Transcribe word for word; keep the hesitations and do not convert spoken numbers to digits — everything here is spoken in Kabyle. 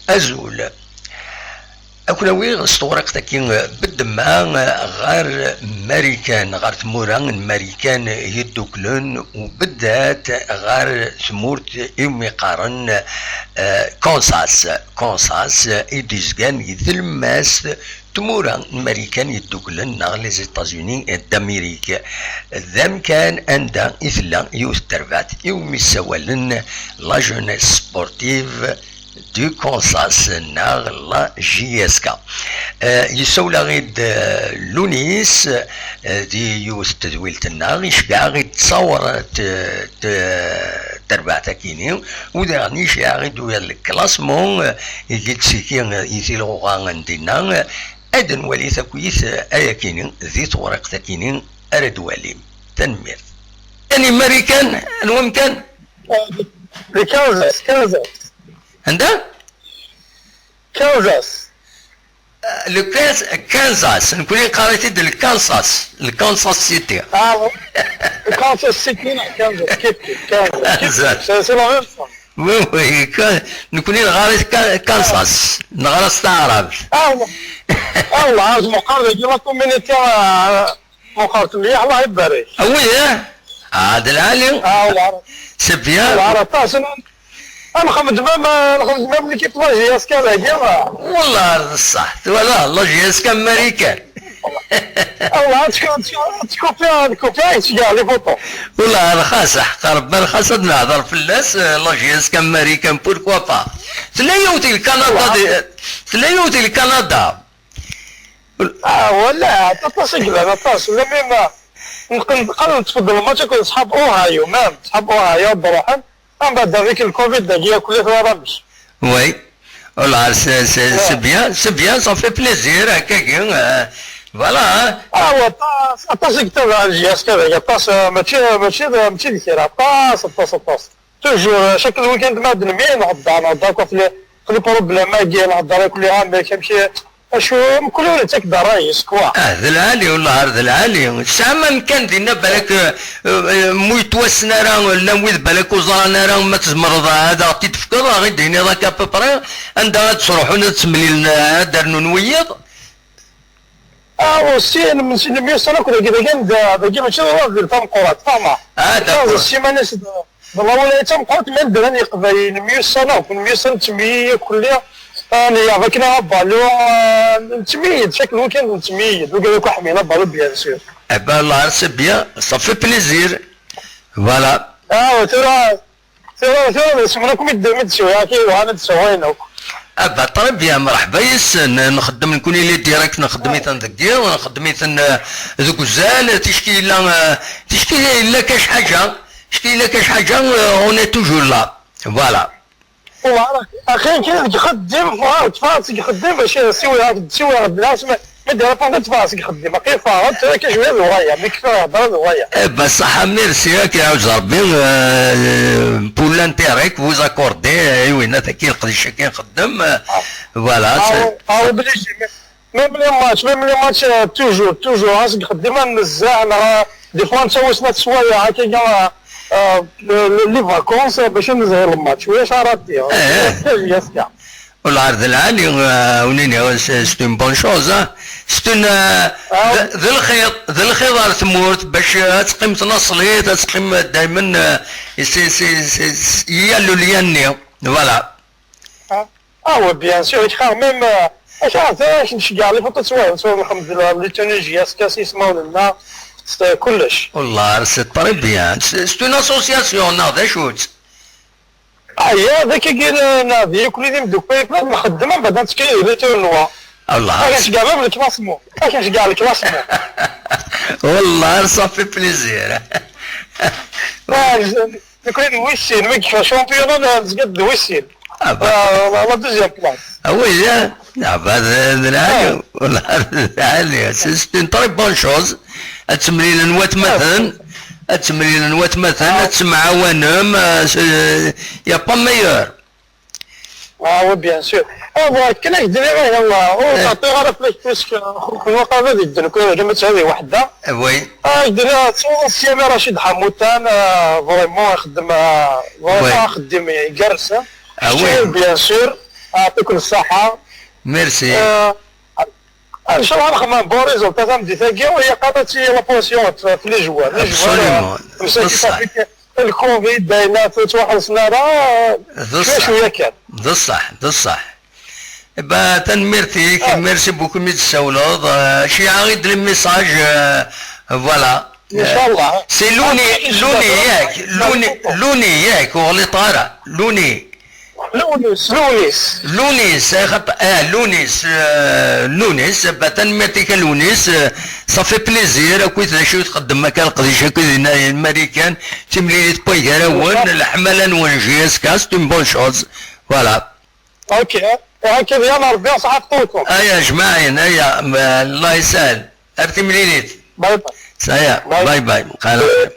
Azul. Ad ken-awiɣ s tewriqt-agi beddemma ɣer Marikan, ɣer tmura n Marikan Yeddukklen, u beddat ɣer tmurt iwumi qqaren, eh, Kansas. Kansas i d-izgan di tlemmast tmura n Marikan Yeddukklen neɣ les États-Unis d'Amérique. D amkan anda i tella yiwet n terbaɛt iwumi ssawalen la jeunesse sportive du Kansas neɣ la J S K. Eh, yessawel-aɣ-id, eh, Lunis, eh, di yiwet n tedwilt-nneɣ, iceggeɛ-aɣ-id ttawer t-, t-, terbaɛt akini, u daɣen iceggeɛ-aɣ-id uya le classement, eh, i d-tessiki, eh, i tilɣuɣa n dinna, eh, ad nwali takuyt, eh, ayakini, di tewriqt akini ara d-walim. Tanemmirt. Ani Marikan, anwa amkan? Di Kansas, Kansas. Anda? Kansas. Le Kansas, Kansas, nekkni nqarr-it-id le Kansas, le Kansas City. Ah, Kansas City, non, Kansas, City, Kansas. Kansas. C'est c'est la même chose. Oui, oui, Ka- nekkni nɣar-it Ka- Kansas, neɣra s taɛrabt. Ah, Allah, ah, Allah, je me rappelle, la communauté, euh, Muxert mliḥ, Allah ibarek. Ah oui, hein? Ah, d lɛali. Ah, wellah. C'est bien. Wellah, aṭas. Ad nxeddem am, ad nxeddem am l'équipe la J S K dagi. Wellah, d ṣṣeḥ. Twala, la J S K Marikan. Wellah, ad tku-, ad tku-, ad tkupi, ad tkupi, ay, tga les photos. Wellah, xas, ḥeqq Rebbi, xas ad nehder fell-as, eh, la J S K Marikan, pourquoi pas? Tella yiwet i Lkanada, di- tella yiwet i Lkanada. Ah, wala, aṭas i yellan, aṭas. Wala même, neqqen, neqqen neṭṭef-d lmatch akked ṣḥab Ohio, même, ṣḥab Ohio ad d-ruḥen. Ambeɛd avec le covid dagi akk la twalamt. Oui. Voilà, c'est c'est- c'est bien, c'est bien, ça fait plaisir, hakkagi, euh, voilà, hein. Ah, wa, aṭas, aṭas i yettabaɛen J S K dagi, aṭas, euh, mačči, mačči d, mačči d kra, aṭas, aṭas, aṭas. Toujours, euh, chaque week-end ma d-nemmi, nhedder, nhedder akk ɣef les, ɣef les problèmes-agi, nhedder akk les amek, amek, acu, mkul ur yettak-d ṛṛay-is, quoi. Ah, d lɛali, wellah, ar d lɛali. Tesɛam amkan dinna, balak, euh, euh, mu yettwassen ara, llan wid balak ur ẓran ara, ma tzemreḍ ad aɣ-t-id-tefkeḍ, ad aɣ-id-tiniḍ akka à peu près, anda ad sruḥun, ad semlilen, ad d-rnun wiyiḍ? Ah, aussi, nemyussan akk dagi, dagi, anda, dagi mačči d la ville tameqqrant, fahmeɣ. Ah, d'accord. Ssiman-is d, d la wilaya tameqqrant, mi ara ddren Yiqbayliyen, myussan akk, myussan, nettemyiyi akk, kulli, ah, nyaḍ akken abalu, ah, nettemyiyi-d, chaque week-end nettemyiyi-d, wigad akk ḥemmlen abalu, bien sûr. Eh ben, là, c'est bien, ça fait plaisir. Voilà. Ah, tura, Tura, tura d asmi akk mi d-, mi d-swiɣ akka yebɣan ad d-swiɣ ayen akk. Ah bah, très bien, mreḥba yes-sen. Nxeddem nekkni les directs, nxeddem-iten deg yiḍ, nxeddem-iten, euh, deg uzal, ticki yella, euh, ticki yella kac ḥaǧa, ticki yella kac ḥaǧa, euh, on est toujours là. Voilà. Axi kan deg xeddim, ffɣeɣ, tteffɣeɣ seg xeddim bac siwiɣ, siwiɣ-d nnas, ma, ma d-irapond tteffɣeɣ seg xeddim, aqi ffɣeɣ, tura kan cwiya d uɣaya, mi kfiɣ hḍra d uɣaya. Eh ben, ṣaḥa, merci, ad k-iɛuzz Rebbi, euh, pour l'intérêt que vous accordez, euh, i winna taki leqdic-agi nxeddem, euh, voilà. Ah, c'est- ah, obligé. Même les matchs, même les matchs, euh, toujours, toujours, ɣas deg xeddim ad nezzeh, neɣ, euh, des fois netta wissen ad t-swayeɣ, akka, euh, euh, les vacances, euh, bac ad nezher le match, ulac ara ṭṭiɣ. Eh. Wellah, ar d lɛali, euh, wen-iniɣ, c'est c'est une bonne chose, hein. C'est une, euh, d d lxiḍ, d lxiḍ ar tmurt, bac, euh, ad teqqim tnaṣlit, ad teqqim, euh, daymen, euh, c'est c'est c'est il y a le lien-nni, voilà. Ah, ah ouais, bien sûr, quand même, euh, acu ara nceggeɛ les photos ttwalen, ttwalen, alhamdulillah, les tenues J S K s yismawen-nneɣ, s kullec. Wallah, c'est très bien. C'est c'est une association, neɣ d acu-tt? Aya, d akkagi, neɛdi, nekkni d imdukal, nxeddem, mbeɛd ad nettkel les tournois. Allah. Ad nceggeɛ même le classement. Ad nceggeɛ le classement. Wallah, ça fait plaisir. Ah, nekkni d wis sin, mi yekfa championnat, nezga d wis sin. Ah, bah. La, la, la deuxième place. Ah oui, hein? Ah, bah, de, de la, ah. Voilà, de la, c'est c'est une très bonne chose. Ad ttemlilen watmaten, ad ttemlilen watmaten, ah, ad ttemɛawanem, euh, c'est- il y a pas meilleur. Ah oui, bien sûr. Ah, bon, akken ak-d-nniɣ, eh, yalla, ur ttɛeṭṭiɣ ara fell-ak, puisque, euh, xukun waqila ad yedden, kul ma ttɛiḍ i weḥda. Oui. Ah, ak-d-nniɣ, ttɛiḍ sya mi Racid Ḥamutan, euh, vraiment, ixeddem, euh, vraiment, oui, axeddim igerrzen. Ah, oui. Keččini, bien sûr. Yeɛṭiken ṣṣeḥḥa. Merci. Ncallah ad nxemmem bon résultat tameddit-agi, u yeqqar-tt i la potion f les joueurs. Les joueurs, Absolument. msakit Bṣeḥ. Afrique, le covid, d ayen ur ttwaxellṣen ara, D cwiya ṣṣeḥ. Cwiya kan. D ṣṣeḥ, d ṣṣeḥ. Bah, tanemmirt-ik, merci beaucoup mi d-tessawleḍ. Euh, Ceyɛeɣ-d le message, euh, voilà. Ncallah. C'est Luni, Luni, yak, Luni, Luni, yak, ur ɣliṭ ara. Luni. Lunis, Lunis. Lunis, eh, xaṭ-, eh, Lunis, euh, Lunis, bah, tanemmirt-ik a Lunis, euh, ça fait plaisir, akkit d acu i txeddem akka leqdic akkit dinna i Marikan, timlilit n way gar-awen, leḥmala-nwen J S K, c'est une bonne chose. Voilà. Ok. Akken ya Rebbi ṣaḥ ṭṭulkum. Aya jmaɛin, aya, m-, Allah yesahel. Ar timlilit. Bye bye. Saya, Bye. Bye bye. Qala xir.